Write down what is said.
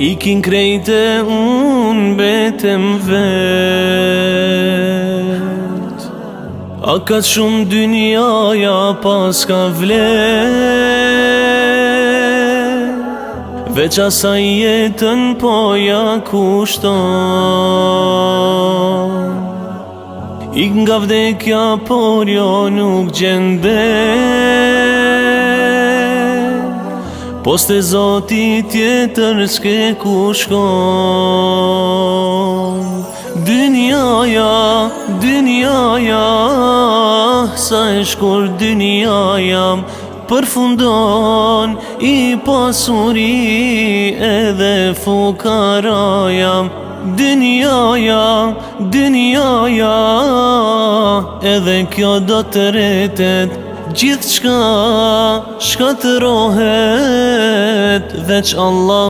Ikin krejt e unë mbetem vet A kaq shumë dynjaja paska vlerë Veç asaj jetën po ja kushton Ik nga vdekja por jo nuk gjen be Pos te Zoti tjetër s'ke ku shkon Dynjaja, dynjaja Sa e shkurt dynjaja Përfundon i pasuri edhe fukaraja Dynjaja, dynjaja Edhe kjo do të tretet Gjithçka shkatërrohet Veç Allah.